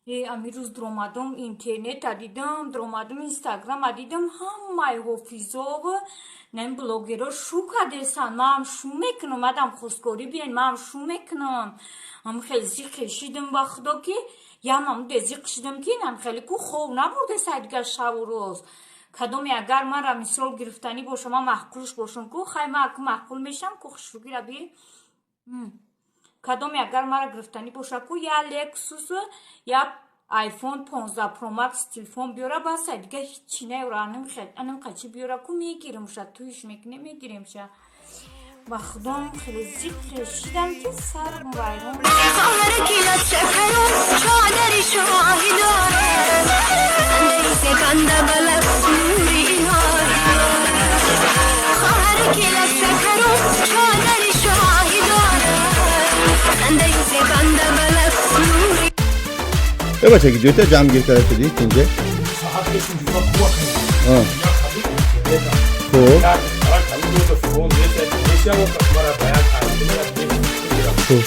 Э, ами рӯз дуромадам, интернета дидам, дуромадам, Инстаграма дидам, ҳамаи ҳофизову нами блогерҳо шу кардесанд. Маам шу мекунам, мадам хостгорӣ биен, маам шу мекунам. Ам хеле зиқ шидам, ба худо, ки ямам де зиқ шидам, ки нам хеле ку хов набурдесай дигар шаву рӯз. Кадоме агар мара мисол гирифтанӣ боша, ман маъқулш бошам ку, хай, ман ку маъқул мешам ку, хушрӯгира би. Кадоме агар мара гирифтанӣ боша ку, я Лексусу, я Айфон 15 Про Макс телефон биёра, басай, дига ҳичи наёра. Аним қачи биёра ку, мегиримша, туиш мекунем, мегиримша. Ба худом, хеле зиқ шидам, ки сарам вайрон. خواهر کی لب شکرم چادر شاهی داره، اندیس بنده بلد نوری الهی داره. خواهر کی لب شکرم چادر شاهی داره، اندیس بنده بلد نوری Э, бачаки, ҷойта ҷамъ гир карда шудӣ инҷа? Хуб. Хуб.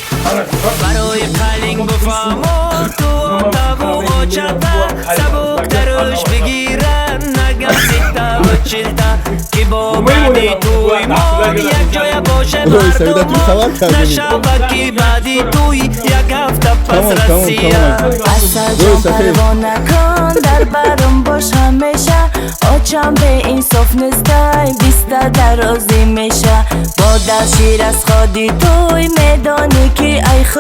Барои қалинг буфаҳмо ту таву очата сабуктаруш бигиран нагам ситаву чилта ки бо баъди туй мон якҷоя боше. Ой, Саида, ту хабар кардӣ? Нашава ки баъди туй як ҳафта пас Тамом, тамом, Россия. Тамом. Асал Ой, ҷон, Сафед. Парво накун, дар барам бош ҳамеша. Очам беинсоф нестай, биста дарозӣ меша. Бо дал шир аз ходи туй медонӣ, ки ай худ.